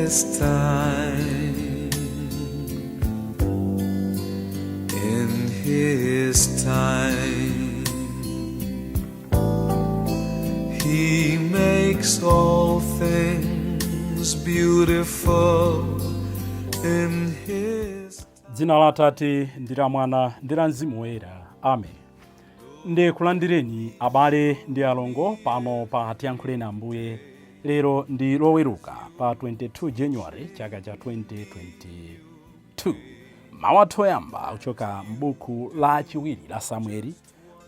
His time. In His time, He makes all things beautiful in His. Dzina la Atate ndi la Mwana ndi la Mzimu Woyera, amen. Ndikulandireni abale ndi alongo pano pa Tiyankhuleni Ambuye. Lero ndi Loweruka pa 22 January chaka cha 2022. Mawu athu oyamba kuchoka m'buku la chiwiri la Samueli,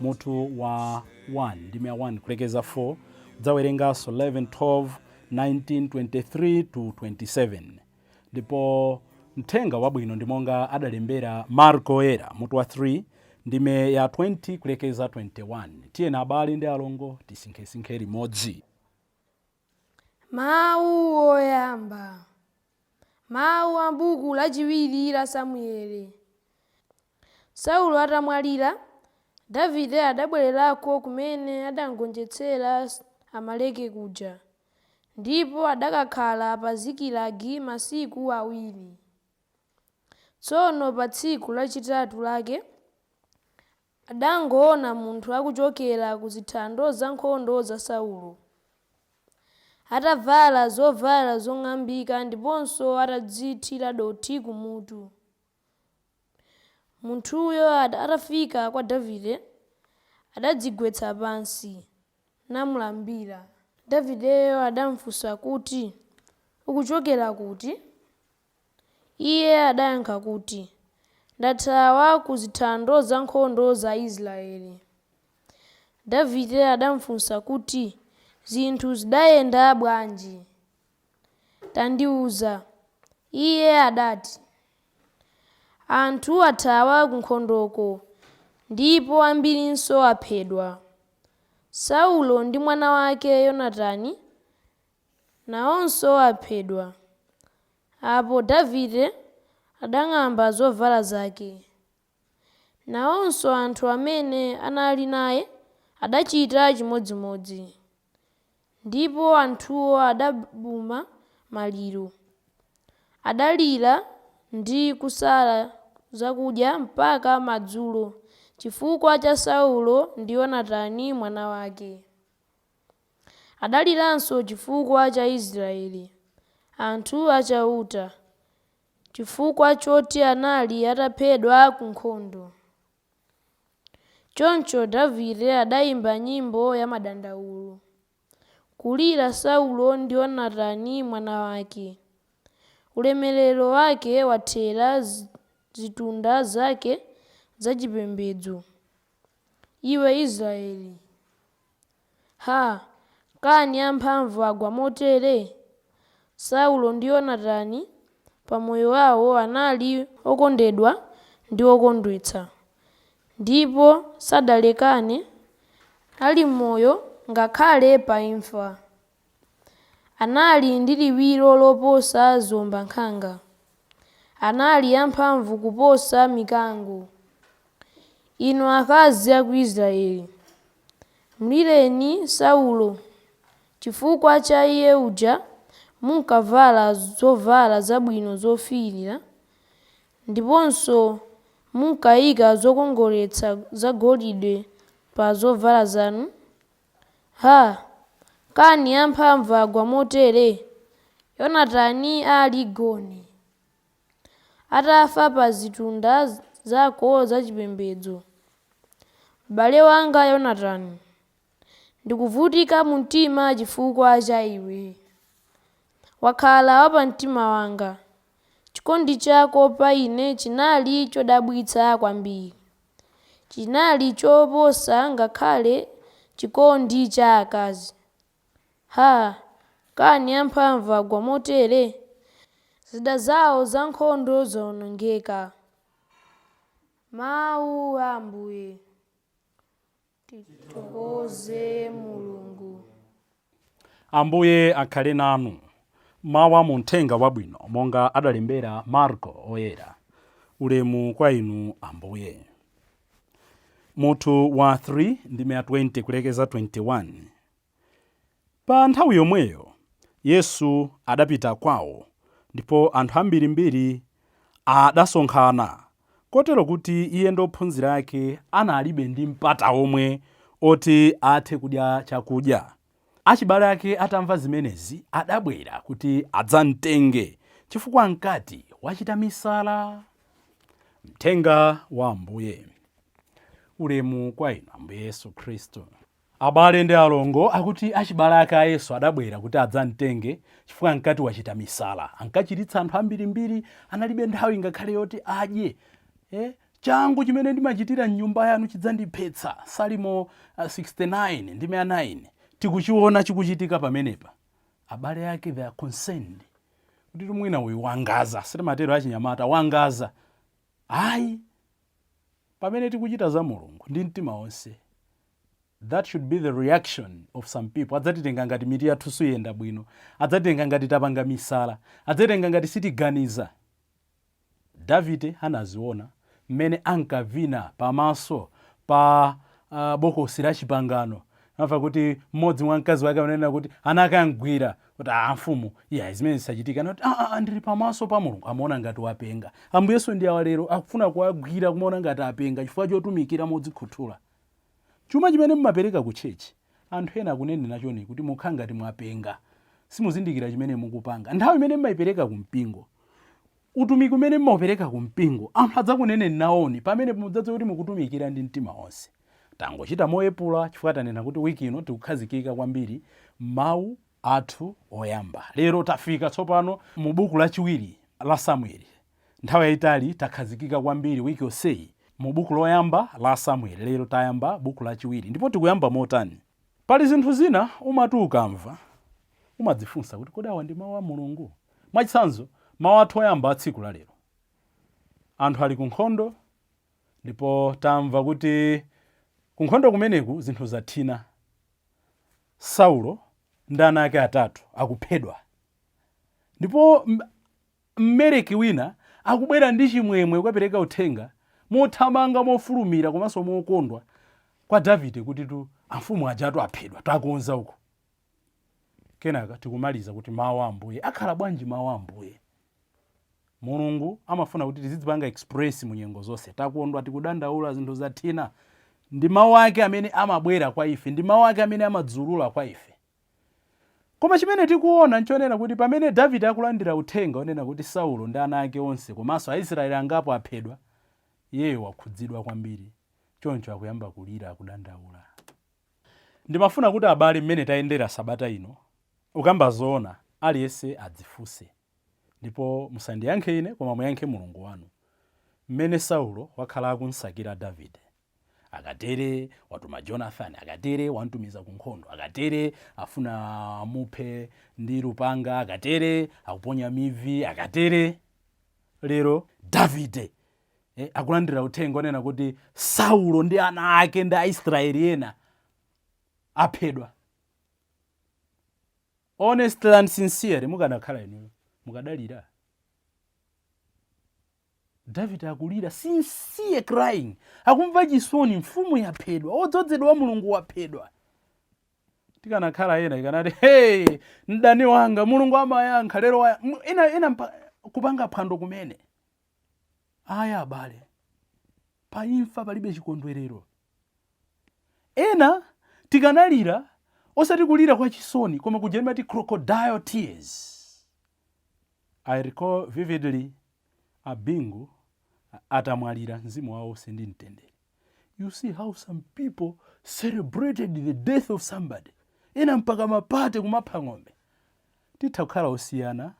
mutu wa 1 ndime ya 1 kulekeza 4. Tidzawerenganso 11, 12, 19, 23 to 27. Ndipo mthenga wabwino ndi monga adalembera Marko Oyera, mutu wa 3 ndime ya 20 kulekeza 21. Tiyeni abale ndi alongo tisinkhesinkhe limodzi. Mawu oyamba. Mawu a buku lachiwiri la Samueli. Saulo atamwalira, Davide adabwererako kumene adagonjetsera Amaleki kuja, ndipo adakakhala pa Zikilagi masiku 2. Tsono pa tsiku lachitatu lake, adangoona munthu akuchokera ku zithando za nkhondo za Saulo, atavala zovala zong'ambika ndiponso atadzithira dothi kumutu. Munthuyo atafika kwa Davide, adadzigwetsa pansi, namulambira. Davideyo adamufunsa kuti, "Ukuchokera kuti?" Iye adayankha kuti, "Ndathawa ku zithando za nkhondo za Israeli." Davide adamufunsa kuti, "Zinthu zidayenda bwanji? Tandiwuza." Iye adati, "Anthu athawa ku nkhondoko, ndipo ambirinso aphedwa. Saulo ndi mwana wake Yonatani nawonso aphedwa." Apo Davide adang'amba zovala zake. Nawonso anthu amene anali naye adachita chimodzimodzi. Ndipo anthuwo adabuma maliro. Adalira ndi kusala zakudya mpaka madzulo chifukwa cha Saulo ndi Yonatani mwana wake. Adaliranso chifukwa cha Israeli, anthu a Chauta, chifukwa choti anali ataphedwa ku nkhondo. Choncho Davide adayimba nyimbo ya madandawulo, kulira Saulo ndi Yonatani mwana wake. Ulemerero wake wathera zitunda zake zachipembedzo. Iwe Israeli! Ha, kani amphamvu agwa motere! Saulo ndi Yonatani pamoyo wawo anali okondedwa ndi okondwetsa, ndipo sadalekane ali m'moyo ngakhale pa imfa. Anali ndi liwiro loposa ziwombankhanga, anali amphamvu kuposa mikango. Inu akazi a ku Israeli, mlireni Saulo, chifukwa cha iye uja munkavala zovala zabwino zofiirira, ndiponso munkayika zokongoletsa zagolide pa zovala zanu. Ha, kani amphamvu agwa motere, Yonatani ali gone, atafa pa zitunda zako zachipembedzo. M'bale wanga Yonatani, ndikuvutika mu mtima chifukwa cha iwe. Wakhala wapamtima wanga. Chikondi chako pa ine chinali chodabwitsa kwambiri. Chinali choposa ngakhale chikondi cha akazi. Ha, kani amphamvu agwa motere! Zida zawo za nkhondo zawonongeka. Mawu a Ambuye. Tithokoze Mulungu. Ambuye akhale nanu. Mawu a mu Mthenga Wabwino monga adalembera Marko Oyera. Ulemu kwa inu Ambuye. Mutu wa 3 ndime ya 20 kulekeza 21. Pa nthawi yomweyo Yesu adapita kwawo. Ndipo anthu ambirimbiri adasonkhana, kotero kuti iye ndi ophunzira ake analibe ndi mpata omwe oti athe kudya chakudya. Achibale ake atamva zimenezi adabwera kuti adzamtenge, chifukwa ankati, "Wachita misala." Mthenga wa Ambuye. Ulemu kwa inu, Ambuye Yesu Khristu. Abale ndi alongo, akuti achibale ake a Yesu adabwera kuti adzamtenge chifukwa ankati wachita misala. Ankachiritsa anthu ambirimbiri, analibe nthawi ngakhale yoti adye. Changu chimene ndimachitira mnyumba yanu chidzandiphetsa. Salimo 69 ndime ya 9. Tikuchiona chikuchitika pamenepa. Abale ake, they are concerned kuti mwina uyu wangaza. Sitimatero achinyamata, wangaza. Ayi, pamene tikuchita za Mulungu ndi mtima wonse, that should be the reaction of some people. Adzatitenga ngati mitu yathu siyenda bwino, adzatitenga ngati tapanga misala, adzatitenga ngati sitiganiza. Davide anaziona mmene ankavina pamaso pa bokosi la chipangano. Amva kuti mmodzi mwa mkazi wake amanena kuti anakamgwira kuti, "Ah, mfumu, iya, zimene zisachitika." Anati, "Ah, ah, ndili pamaso pa Mulungu." Amaona ngati wapenga. Ambuye Yesu ndi awa lero akufuna kuwagwira, kumaona ngati apenga chifukwa chotumikira modzikhuthula. Chuma chimene mumapereka ku church, anthu ena akunene nachoni kuti mukhala ngati mwapenga, simuzindikira chimene mukupanga. Nthawi imene mumayipereka ku mpingo, utumiki umene mumaupereka ku mpingo, anthu adzakuneneni nawoni pamene mudzadziwa kuti mukutumikira ndi mtima wonse. Tangochita moyepula chifukwa tanena kuti wiki ino tikukhazikika kwambiri mawu athu oyamba. Lero tafika tsopano mu buku lachiwiri la Samueli. Nthawi yayitali takhazikika kwambiri wiki yonseyi mu buku loyamba la Samueli. Lero tayamba buku lachiwiri, ndipo tikuyamba motani? Pali zinthu zina umati ukamva umadzifunsa kuti, kodi awa ndi mawu a Mulungu? Mwachitsanzo, mawu athu oyamba a tsiku la lero, anthu ali ku nkhondo, ndipo tamva kuti ku nkhondo kumeneku zinthu zathina. Saulo ndi ana ake atatu akuphedwa, ndipo mmeleki wina akubwera ndi chimwemwe kukapereka uthenga mothamanga, mofulumira komanso mokondwa kwa Davide kuti tu amfumu ajatu aphedwa, takonza uko. Kenaka tikumaliza kuti mawu a Ambuye akhala bwanji? Mawu a Ambuye, Mulungu amafuna kuti tizidzipanga express mu nyengo zonse. Takondwa, tikudandaula, zinthu zathina, ndi mawu ake amene amabwera kwa ife, ndi mawu ake amene amadzulula kwa ife. Koma chimene tikuona nchonena kuti pamene Davide akulandira uthenga onena kuti Saulo ndi ana ake onse komanso Aisraeli angapo aphedwa, iyeyo wakhudzidwa kwambiri, choncho akuyamba kulira, akudandaula. Ndimafuna kuti abale, mmene tayendera sabata ino, ukamba zoona, aliyense adzifunse, ndipo musandiyankhe ine koma muyankhe Mulungu wanu. Mmene Saulo wakhala akunsakira Davide, akatere watuma Jonathan, akatere wantumiza ku nkhondo, akatere afuna amuphe ndi lupanga, akatere akuponya mivi, akatere lero Davide akulandira uthenga onena kuti Saulo ndi ana ake ndi Aisraeli ena aphedwa. Honestly and sincerely, mukanakhala inuyo, mukadalira? David akulira, sincere crying, akumva chisoni, mfumu yaphedwa, odzozedwa wa Mulungu waphedwa. Tikanakhala ena ikanati, "Hey, mdani wanga, Mulungu amayankha lero waya." Ena kupanga phwando kumene. Aya abale, pa imfa palibe chikondwerero. Ena tikanalira, osati kulira kwa chisoni koma kuja imati crocodile tears. I recall vividly Abingu atamwalira, mzimu wawo uuse ndi mtendere. You see how some people celebrated the death of somebody, ena mpaka ma party, kumapha ng'ombe. Titha kukhala osiyana,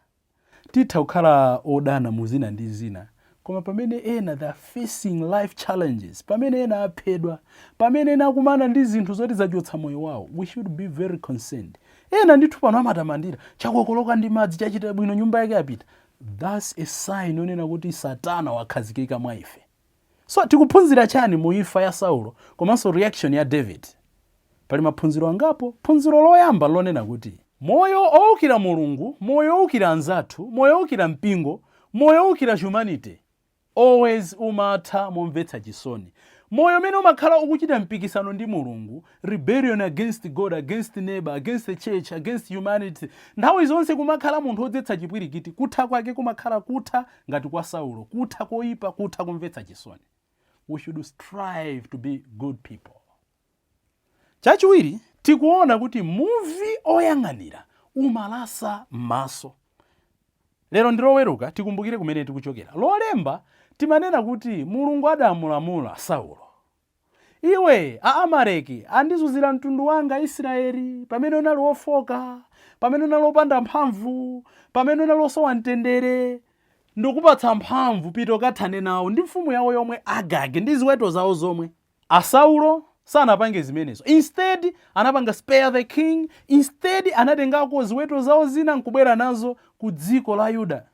titha kukhala odana mu zina ndi zina, koma pamene ena they are facing life challenges, pamene ena aphedwa, pamene ena akumana ndi zinthu zoti zachotsa moyo wawo, we should be very concerned. Ena ndithu pano amatamandira, chakokoloka ndi madzi, chachita bwino, nyumba yake yapita. That's a sign yonena kuti Satana wakhazikika mwa ife. So tikuphunzira chani mu imfa ya Saulo komanso reaction ya David? Pali maphunziro angapo. Phunziro loyamba lonena kuti moyo owukira Mulungu, moyo owukira anzathu, moyo owukira mpingo, moyo owukira humanity, always umatha momvetsa chisoni. Moyo umene umakhala ukuchita mpikisano ndi Mulungu, rebellion against God, against neighbor, against the church, against humanity, nthawi zonse kumakhala munthu wodzetsa chipwirikiti, kutha kwake kumakhala kutha ngati kwa Saulo, kutha koyipa, kutha kumvetsa chisoni. We should strive to be good people. Chachiwiri, tikuona kuti muvi oyang'anira umalasa m'maso. Lero ndi Loweruka, tikumbukire kumene tikuchokera. Lolemba timanena kuti Mulungu adamulamula Saulo, "Iwe, Aamaleki andizunzira mtundu wanga Israeli pamene unali wofoka, pamene unali wopanda mphamvu, pamene unali wosowa mtendere. Ndikupatsa mphamvu, pita ukathane nawo ndi mfumu yawo yomwe Agagi ndi ziweto zawo zomwe." Asaulo sanapange zimenezo. Instead anapanga spare the king. Instead anatengako ziweto zawo zina nkubwera nazo ku dziko la Yuda.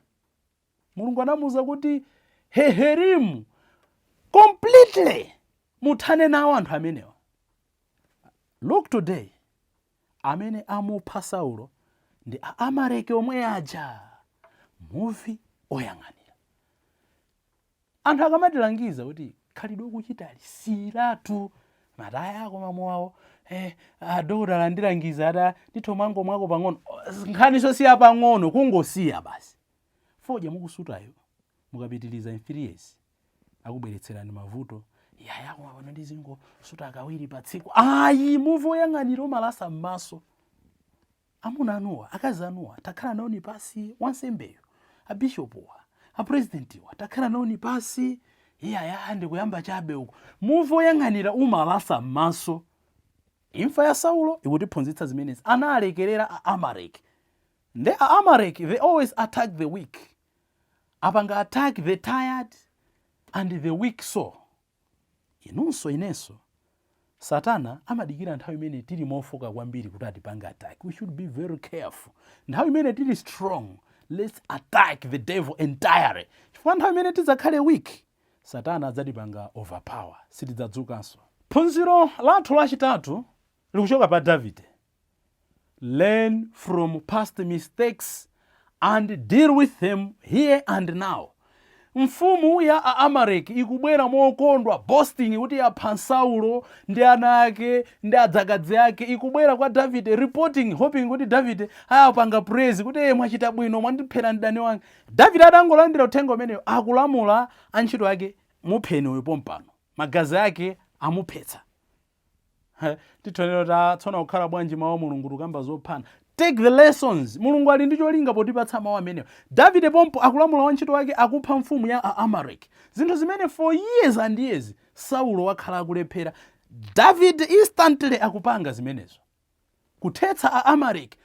Mulungu anamuwuza kuti, "Heherimu completely, muthane nawo anthu amenewa." Look today, amene amupha Saulo ndi Aamaleki omwe aja. Muvi oyang'anira. Anthu akamatilangiza kuti khalidwe ukuchita lisiyiratu, mataya ako mamwawo, adokotala andilangiza ata ndithu mwango mwako pang'ono, nkhaniso siya pang'ono, kungosiya basi. Fodya mukusutayo, mukapitiliza in 3 years akubweretserani mavuto. Yaya, koma pano ndizingosuta kawiri pa tsiku. Ayi, muvi oyang'anira umalasa m'maso. Amuna anuwa, akazi anuwa, takhala nawoni pasi, wansembeyo, abishopuwa, apresidentiwa, takhala nawoni pasi. Iyaya, ndikuyamba chabe uku. Muvi oyang'anira umalasa m'maso. Imfa ya Saulo ikutiphunzitsa zimenezi. Analekerera Aamaleki. Nde Aamaleki, they always attack the weak. Apanga attack the tired and the weak soul. Inunso, inenso, Satana amadikira nthawi imene tili mofoka kwambiri kuti atipange attack. We should be very careful. Nthawi imene tili strong, let's attack the devil entirely, chifukwa nthawi imene tidzakhale weak, Satana adzatipanga overpower, sitidzadzukanso. Phunziro lathu lachitatu likuchoka pa Davide: learn from past mistakes and deal with them here and now. Mfumu ya Aamaleki ikubwera mokondwa, boasting kuti yapha Saulo ndi ana ake ndi adzakazi ake. Ikubwera kwa Davide reporting, hoping kuti Davide ayapanga praise kuti, "Eye, mwachita bwino, mwandiphera mdani wanga." Davide atangolandira uthenga umeneyo, akulamula antchito ake, "Mupheni uyu pompano, magazi ake amuphetsa." Tithonero ta tsono kukhala bwanji mawu a Mulungu tukamba zophana? Take the lessons. Mulungu ali ndi cholinga potipatsa mawu amenewa. Davide pompo akulamula wantchito wake, akupha mfumu ya Aamaleki, zinthu zimene for years and years Saulo wakhala akulephera. David instantly akupanga zimenezo, kuthetsa Aamaleki.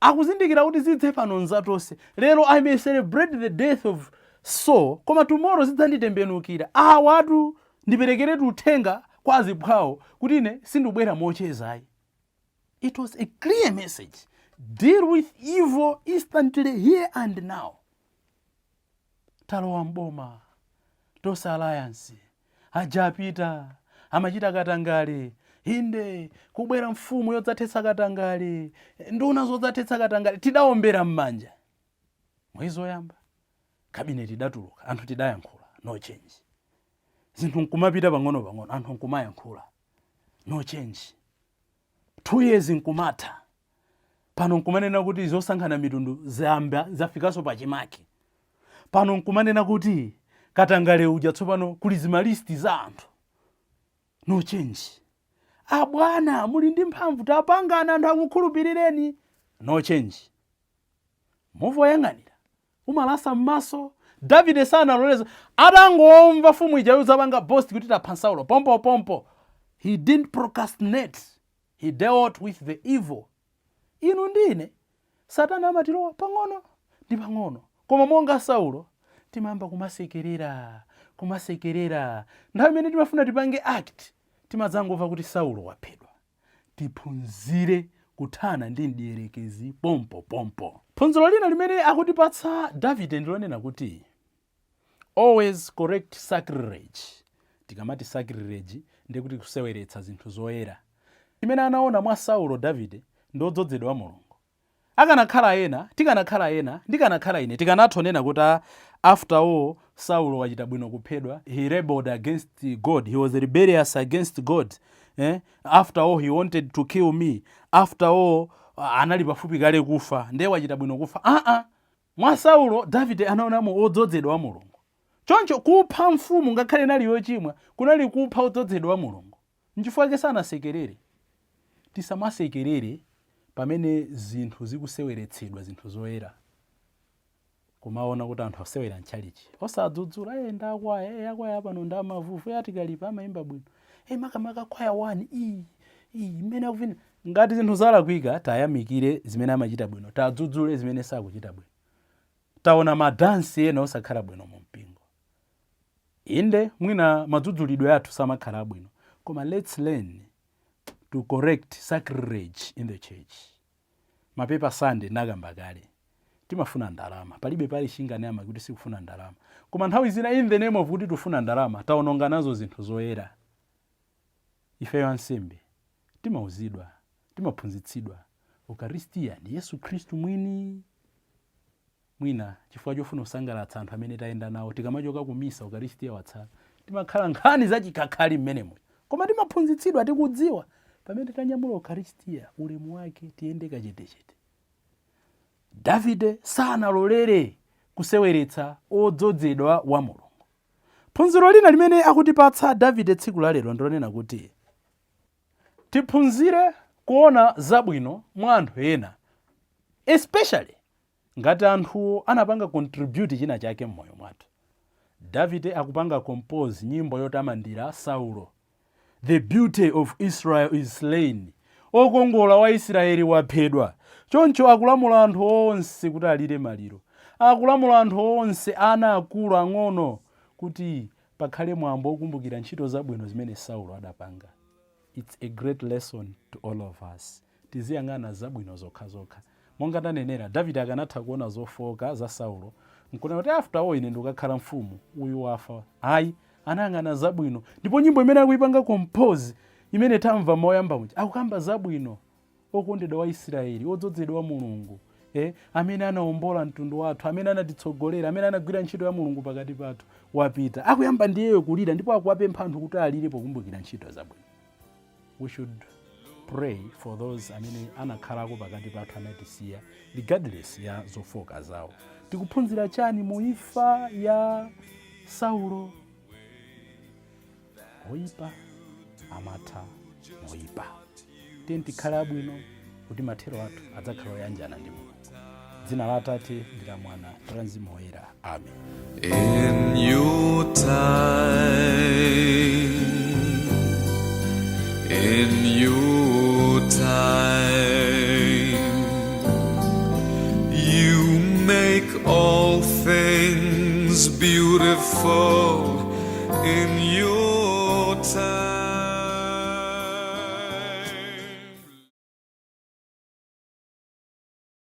Akuzindikira kuti zidze pano nzatonse. Lero I may celebrate the death of Saul, koma tomorrow zidzanditembenukira. Awatu ndiperekeretu uthenga kwa aziphwawo kuti ine sindibwera mochezayi. It was a clear message: deal with evil instantly, here and now. Talowa mboma Tonse Alliance, aja apita amachita katangale. Inde, kubwera mfumu yodzathetsa katangale, nduna zodzathetsa katangale, tidaombera m'manja. Mwezi woyamba cabinet idatuluka, anthu tidayankhula, no change. Zinthu nkumapita pang'ono-pang'ono, anthu nkumayankhula, no change. 2 years nkumatha, pano nkumanena kuti zosankhana mitundu zayamba, zafikanso pachimake. Pano nkumanena kuti katangale uja tsopano kuli zima list za anthu, no change. Abwana, muli ndi mphamvu, tapangana, anthu akukhulupirireni, no change. Muvi woyang'anira umalasa m'maso. Davide sanaloleza. Atangomva mfumu ija yozapanga boast kuti tapha Saulo, pompo pompo he didn't procrastinate, he dealt with the evil. Inu ndine, Satana amatilowa pang'ono ndi pang'ono, koma monga Saulo timayamba kumasekerera, kumasekerera. Nthawi imene timafuna tipange act, timadzangomva kuti Saulo waphedwa. Tiphunzire kuthana ndi mdierekezi pompo pompo. Phunziro lina limene akutipatsa Davide ndilonena kuti always correct sacrilege. Tikamati sacrilege, ndikuti kuseweretsa zinthu zoyera. Chimene anaona mwa Saulo Davide ndi odzozedwa wa Mulungu. Akanakhala ena, tikanakhala ena, ndikanakhala ine, tikanatha kunena kuti, "Ah, after all Saulo wachita bwino kuphedwa. He rebelled against God, he was rebellious against God, eh? After all, he wanted to kill me. After all, anali pafupi kale kufa, ndiye wachita bwino kufa. Aa, mwa Saulo Davide anaonamo odzozedwa wa Mulungu. Choncho kupha mfumu, ngakhale inali yochimwa, kunali kupha odzozedwa wa Mulungu. Nchifukwa chake sanasekerere. Tisamasekerere pamene zinthu zikuseweretsedwa, zinthu zoyera, kumaona kuti anthu asewera mtchalichi, osadzudzula. E, ndakwaya, e, akwaya pano ndamavuvu, e, atikalipa amayimba bwino, e, makamaka kwaya 1 iyi iyi imene akuvina. Ngati zinthu zalakwika, tayamikire zimene amachita bwino, tadzudzule zimene sakuchita bwino. Taona madansi ena osakhala bwino mu mpingo. Inde, mwina madzudzulidwe athu samakhala abwino, koma let's learn to correct sacrilege in the church. Mapepa Sunday nakamba kale, timafuna ndalama. Palibe pali chinganama kuti sikufuna ndalama, koma nthawi zina, in the name of kuti tifuna ndalama, taononga nazo zinthu zoyera. Ifeyo ansembe timauzidwa, timaphunzitsidwa, Ukaristiya ndi Yesu Khristu mwini. Mwina chifukwa chofuna kusangalatsa anthu amene tayenda nawo, tikamachoka kumisa Ukaristiya watsala, timakhala nkhani zachikhakhali mmenemo. Koma timaphunzitsidwa, tikudziwa pamene tanyamula Ukaristiya ulemu wake, tiyende kachetechete. Davide sanalolere kuseweretsa odzozedwa wa Mulungu. Phunziro lina limene akutipatsa Davide tsiku la lero ndilonena kuti tiphunzire kuona zabwino mwa anthu ena, especially ngati anthuwo anapanga contribute china chake m'moyo mwathu. Davide akupanga compose nyimbo yotamandira Saulo. "The beauty of Israel is slain," okongola wa Israeli waphedwa. Choncho akulamula anthu onse kuti alire maliro, akulamula anthu onse, ana akulu, ang'ono, kuti pakhale mwambo wokumbukira ntchito zabwino zimene Saulo adapanga. It's a great lesson to all of us. Tiziyang'ana zabwino zokhazokha. Monga ndanenera, Davide akanatha kuona zofoka za Saulo nkunena kuti, "After all, ine ndikukakhala mfumu, uyu wafa." Ayi, anayang'ana zabwino. Ndipo nyimbo imene akuyipanga compose, imene tamva moyamba muja, akukamba zabwino: okondedwa wa Israeli, odzozedwa wa Mulungu, amene anawombola mtundu wathu, amene anatitsogolera, amene anagwira ntchito ya Mulungu pakati pathu, wapita. Akuyamba ndiyeyo kulira, ndipo akuwapempha anthu kuti alire pokumbukira ntchito zabwino. We should pray for those amene anakhalako pakati pathu, anatisiya, regardless ya zofoka zawo. Tikuphunzira chani mu imfa ya Saulo? Oyipa amatha moyipa. Tiye tikhale abwino kuti mathero athu adzakhala oyanjana ndi Mulungu. Dzina la Atate ndi la Mwana ndi la Mzimu Woyera, amen. In your time, in your time, you make all things beautiful in your time.